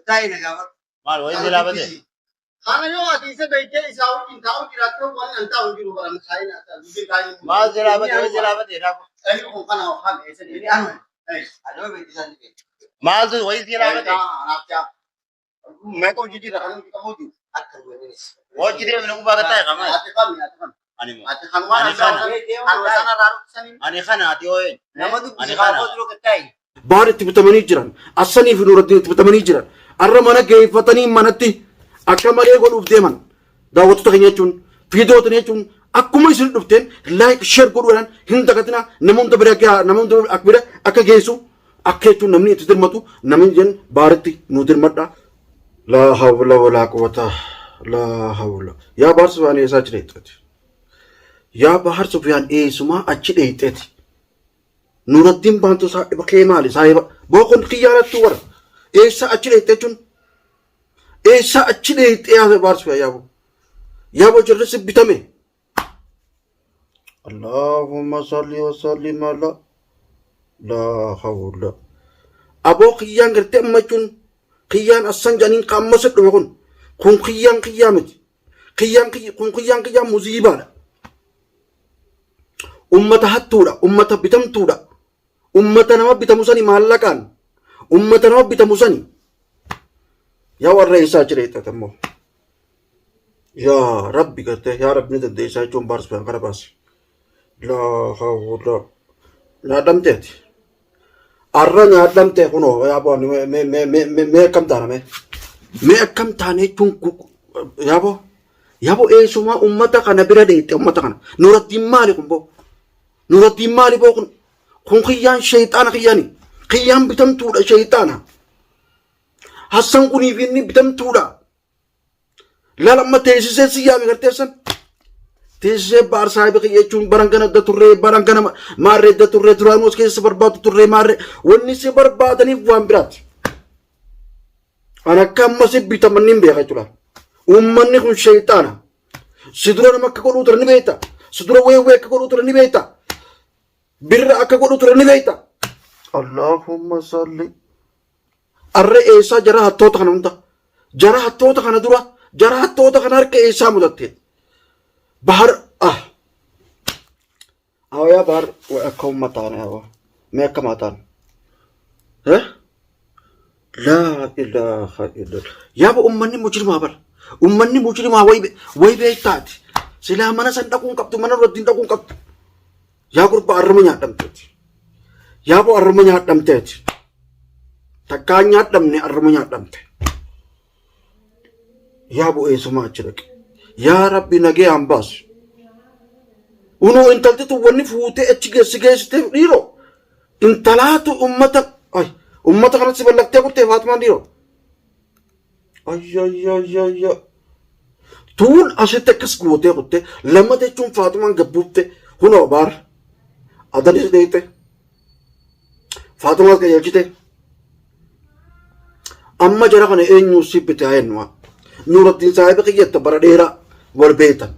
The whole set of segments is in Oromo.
Taa'ee na gaafadhu. Maal wayii silaa bade? Kana yoo ati isa beektee isaa wajjin taa'u jiraatte waan an taa'u jiru baran kaayina Maal silaa bade? Wayii silaa bade? Inni kun kana kan eessa Inni anu. Anuma beeksisaa ni beekta. Maaltu wayii silaa bade? Meeqa hojii jira kan hojii qabu jiru. Akka duwwanis. Hojii deemne gubbaa gataa qaba. Ati kami ati kami. Ani moo. Ati kan waan Ani kana. kan sana raarusanii. Ani kana ati hoo eenyu? Nama dubbise Ani kana. kaafoo dura gattaa'e. Bahar itti bitamanii jiran. Assanii fi Nuuraddiin itti bitamanii jiran. Arra mana geeffatanii manatti akka malee godhuuf deeman. Daawwattoota keenya jechuun viidiyoo jechuun akkuma isin dhufteen like share godhuudhaan hin dagatinaa nama hunda bira gahaa nama hunda bira akka geessu akka jechuun namni itti dirmatu namni jenn baaritti nu dirmadha. Laa hawla walaa quwwata laa hawla. Yaa Bahar Sufiyaan eessaa achi dheexxeeti? Yaa Bahar Sufiyaan eessumaa achi dheexxeeti? Nuuraddiin baantuu saahiba kee maali saahiba boo kun kiyyaarattuu warra eessaa achi dheexxe jechuun eessaa achi dheexxe yaa Bahar Sufiyaan yaaboo yaaboo jirri si bitame. Allahumma salli wa sallim ala laa hawla. Aboo kiyyaan gartee amma jechuun kiyyaan assan jedhaniin kan amma si dhufe kun kun kiyyaan kiyyaa miti. Kiyyaan kun kiyyaan kiyyaa muziibaadha. Ummata hattuudha, ummata bitamtuudha. Ummata nama bitamu sani maallaqaan. Ummata nama bitamu sani. Yaa warra eessaa jira jettee immoo. Yaa Rabbi gartee yaa Rabbi ni dandeessaa jechuun baarsifaan kana baase. Laa hawla. Nyaadhamteeti. Arra nyaadhamte kunoo yaa boo mee mee mee mee mee akkam taana mee. Mee akkam taane jechuun yaa boo. Yaa boo eessumaa ummata kana bira deette ummata kana. Nuraddiin maali kun boo? Nuraddiin maali boo kun? Kun kiyyaan sheexaana kiyyaani. Kiyyaan bitamtuudha sheexaana. Hassan kunii fi inni bitamtuudha. Laal amma teessisee si yaame gartee san. Teessisee baar saahiba kiyya jechuun baran kana adda turree baran kana maarree adda turree duraanuu as keessa barbaadu turree maarree wanni si barbaadaniif waan biraati. An akka amma si bitaman hin beeka jechuudha. Uummanni kun sheexaana. Si dura nama akka godhuu ture ni beekta. Si dura weewwee akka godhuu ture ni beekta. Birra akka godhuu ture ni beekta. Allahumma salli. Arra eessaa jara hattoota kana hunda jara hattoota kana dura jara hattoota kana harka eessaa mudatte bahar ah awayaa bahar way akka ummataane awa mee akka maataan eh laa ilaaha illallah yaaba ummanni mujrimaa bar ummanni mujrimaa way way beektaati silaa mana san dhaquun qabdu mana duratti dhaquun qabdu yaa gurbaa arrama nyaadhamteeti yaa boo arrama nyaadhamteeti takkaa nyaadhamne arrama nyaadhamte yaa boo eessumaa achi dhaqe yaa rabbi nagee aan baasu unoo intalti tun wanni fuutee achi geessi geessiteef dhiiroo intalaatu ummata ay ummata kanatti si ballaqtee kuttee faatumaan dhiiroo Ayyaayyaayyaayya. Tuun asitti akkas gootee kutte lama jechuun Faaxumaan gabbuufte kunoo baar adanis dheeyte Faaxumaas qajeelchite amma jara kana eenyuu si bite haa jennu Nuuraddiin saahiba kiyyatta bara dheeraa wal beektan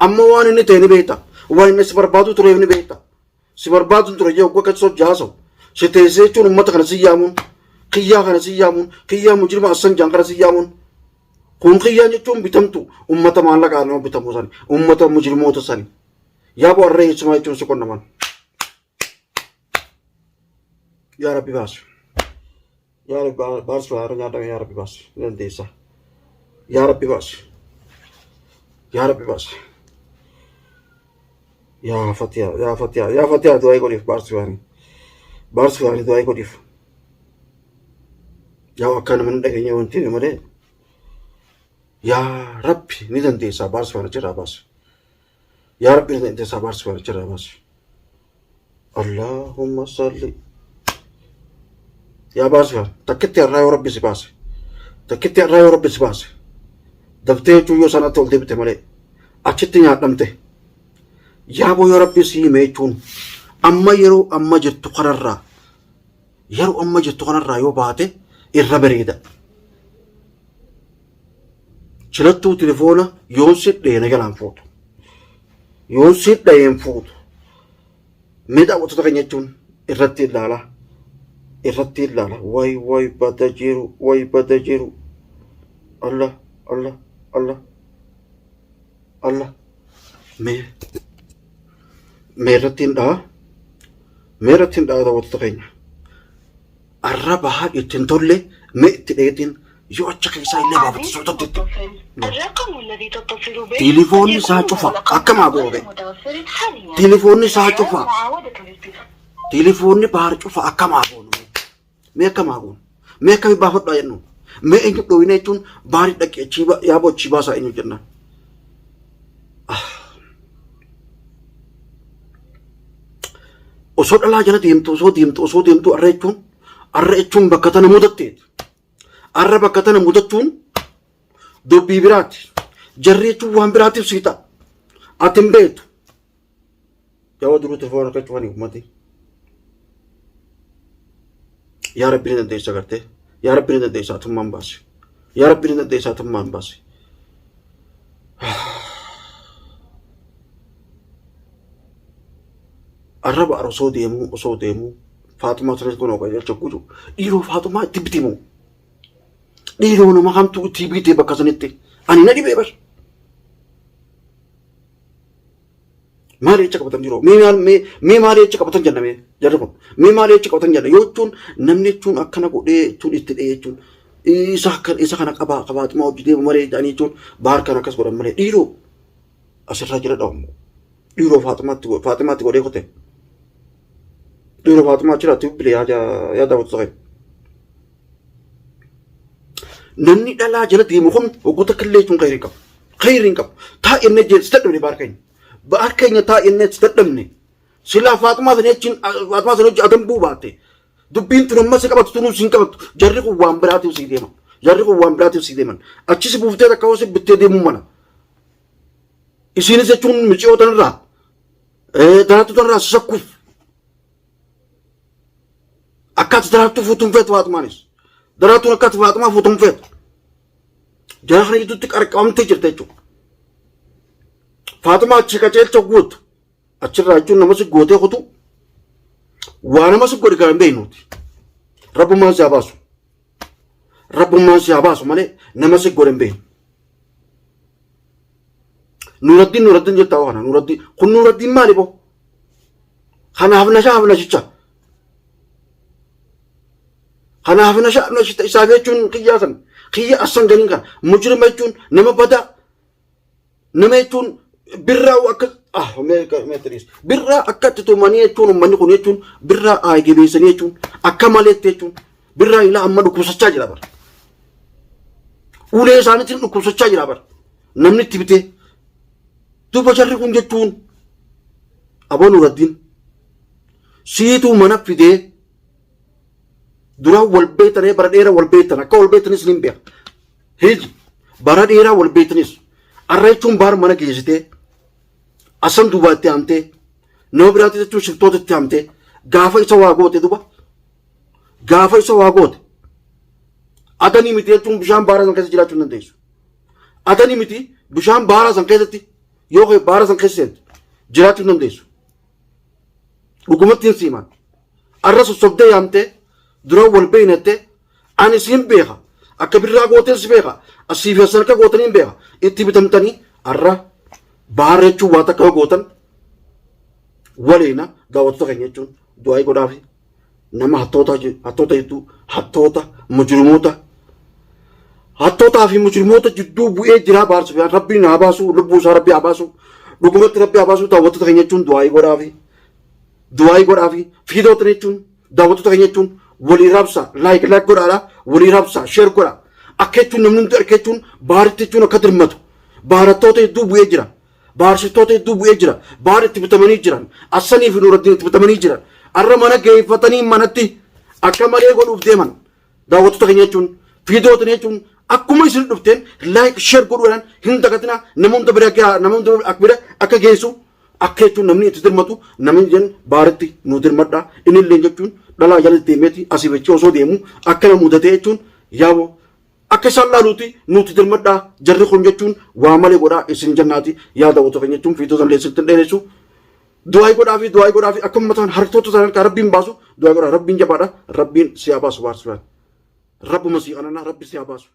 amma waan inni ta'e ni beekta waan inni si barbaadu tureef ni beekta Si barbaadun ture jee hogguu akkatti sochii haasawu. Si teessee jechuun uummata kana si yaamuun, kiyyaa kana si yaamuun, kiyyaa mujrima assan jaan kana si yaamuun. Kun kiyyaan jechuun bitamtu uummata maallaqaa nama bitamuu sani, uummata mujrimoota sani. Yaa boo arree eessumaa jechuun si qonnaman. Yaa Rabbi baasi. Yaa Rabbi baasi haara nyaadhame yaa Rabbi baasi. Ni dandeessa. Yaa Rabbi baasi. Yaa Rabbi baasi. Yaa Fatiyaa yaa Fatiyaa yaa Fatiyaa du'aa godhiif baarsi waanii. Baarsi waanii du'aa godhiif. Yaa akka nama hin dhageenye wanti ni malee. Yaa Rabbi ni dandeessaa baarsi waan achirraa baasi. Yaa Rabbi ni dandeessaa baarsi waan achirraa baasi. Allahumma salli. Yaa baarsi waan takkitti har'aa yoo Rabbi si baase. Takkitti har'aa yoo Rabbi si baase. Daftee jechuun yoo sanatti ol deebite malee. Achitti nyaadhamte. Yaaboo yoo Rabbi si hime jechuun amma yeroo amma jirtu kanarraa yeroo amma jirtu kanarraa yoo baate irra bareeda. Silattuu telefoona yoon si dhee na jalaan fuutu. Yoon si dhee hin fuutu. Mee daawwattoota keenya jechuun irratti ilaala. Irratti ilaala. Way way bada jiru way bada jiru. Allah Allah Allah Allah. Mee mee irratti hin dha'a. Mee irratti hin dha'a daawwattoota keenya. Arraba haadhi itti hin tolle mee itti dheetiin yoo achi keessaa illee baafate عزيزي sootatti itti. المتصل، الرقم الذي تتصل به Telefoonni قد isaa يكون cufa مغلقاً akkam haa غير goobe. متوفر حاليا. Telefoonni isaa رجاء cufa. معاودة الاتصال. Telefoonni baar cufa akkam haa goonu. Mee akkam haa goonu. Mee akkami baafadhaa jennu. Mee eenyu dhooyina jechuun baarii dhaqee achii yaaboo achii baasaa eenyu jennaan. Osoo dhalaa jala deemtu osoo deemtu osoo deemtu arra jechuun arra jechuun bakka tana mudatteeti. Arra bakka tana mudachuun dubbii biraati. Jarri jechuun waan biraatiif sii ta'a. Ati hin beektu. Yaa'oo duruu telefoona akka cufanii ummati. Yaa Rabbi ni dandeessa gartee. Yaa Rabbi ni dandeessa atummaan baasi. Yaa Rabbi ni dandeessa atummaan baasi. Arraba ar osoo deemuu osoo deemuu Faaxumaa sanis kun qajeelcha guju dhiiroo Faaxumaa itti bitimu. Dhiiroo nama hamtuu itti bitee bakka sanitti ani na dhibee bar. Maali jecha qabatan jiru? Mee maal mee mee maali jecha qabatan jenna mee jarri kun mee maali jecha qabatan jenna yoo jechuun namni jechuun akkana godhee jechuun itti dhee jechuun isa akka isa kana qabaa qabaaxumaa hojii deemu malee jedhanii jechuun baar kana akkas godhan malee dhiiroo asirraa jira dhawamu. Dhiiroo Faaximaatti Faaximaatti godhee kote. Dhiiroo Faaximaa achirraa itti bilbilee yaa daawwatu ta'e. Namni dhalaa jala deemu kun waggoota akka illee jechuun khayrii qabu. Khayrii hin qabu. Taa'ennee jee si dadhabne baar keenya. Baar keenya taa'ennee si dadhabne. Silaa Faaximaa sana jechuun Faaximaa sana hojii adambuu baatte. Dubbiin tun amma si qabattu tunuu si hin qabattu. Jarri kun waan biraatiif si deeman. Jarri kun waan biraatiif si deeman. Achi si buuftee takka hoo si bittee deemuu mala. Isiinis jechuun miciyoo tanarraa daraartuu tanarraa si shakkuuf akka ati daraartuu fuutu hin feetu Faaxumaanis. Daraartuun akka ati Faaxumaa fuutu hin feetu. Jara kana gidduutti qarqabamtee jirta jechuudha. Faaxumaa achii qaceelcha guutu achirraa jechuun nama si gootee kutu waa nama si godhe kan hin beeknuuti. Rabbummaan si haa baasu. Rabbummaan si haa baasu malee nama si godhe hin beeknu. Nuuraddiin Nuuraddiin jettaa kana Nuuraddiin kun Nuuraddiin maali boo? Kanaaf nashaa hafnashicha. Kanaaf nashaa hafnashicha isaa jechuun kiyyaa san kiyya assan ganiin kana mujrima jechuun nama badaa nama jechuun birraa akka ah mee mee tiriis birraa akka itti tumanii jechuun uummanni kun jechuun birraa aayigebeessanii jechuun akka maleetti jechuun birraa ilaa amma dhukkubsachaa jira bara. Ulee isaaniitiin dhukkubsachaa jira bara. Namni itti bitee. Duuba jarri kun jechuun aboo Nuraddiin siituu mana fidee duraan wal beektanee bara dheeraa wal beektan akka wal beektanis ni beeka. Hiji bara dheeraa wal beektanis arra jechuun baar mana geessitee asan duubaa itti haamtee nama biraatti jechuun shiftoota itti haamtee gaafa isa waa goote duba gaafa isa waa goote adanii miti jechuun bishaan baaraa san keessa jiraachuu hin dandeessu. Adanii miti bishaan baaraa san keessatti yoo baara san keessa seentu jiraachuu hin dandeessu. Dhugumatti hin siiman. Arra sossobdee yaamtee dura wal beeynattee ani siin beeka akka birraa gooteen si beeka asii fi asan akka gootanii hin beeka itti bitamtanii arra baara jechuun waa takka yoo gootan waliina daawwattoota keenya jechuun du'aa'ii godhaafi nama hattoota hattoota jidduu hattoota mujrimoota hattootaa fi mujrimoota jidduu bu'ee jiraa baar sufiyaan rabbiin haa baasu lubbuu isaa rabbi haa baasu dhugumatti rabbi haa baasu daawwattoota keenya jechuun du'aa'ii godhaafi du'aa'ii godhaafi fiidoota jechuun daawwattoota keenya jechuun walii raabsa laayik laayik godhaadha walii raabsa sheer godha akka jechuun namni hundi arka jechuun baaritti jechuun akka dirmatu baarattoota hedduu bu'ee jira Baarsiftoota hedduu bu'ee jira. Baar itti bitamanii jiran. Assanii fi Nuuraddiin itti bitamanii jiran. Arra mana geeffatanii manatti akka malee godhuuf deeman. Daawwattoota keenya jechuun fiidoota jechuun akkuma isin dhufteen like share godhuudhaan hin dagatinaa nama hunda bira gahaa nama hunda bira akka geessu akka jechuun namni itti dirmatu namni jedhan baaritti nu dirmadha inni illee jechuun dhalaa jala deemeeti asii fi achi osoo deemu akkana mudatee jechuun yaaboo. Akka isaan laaluuti nuti dirmadhaa jarri kun jechuun waa malee godhaa isin jannaati yaa daawwattoota keenya jechuun fiitoo san leessitti hin dheeressu. Du'aa godhaa fi du'aa godhaa fi akka ummataan harktoota isaanii harkaa rabbiin baasu du'aa godhaa rabbiin jabaadha rabbiin si haa baasu baarsilaan. Rabbuma sii qananaa rabbi si haa baasu.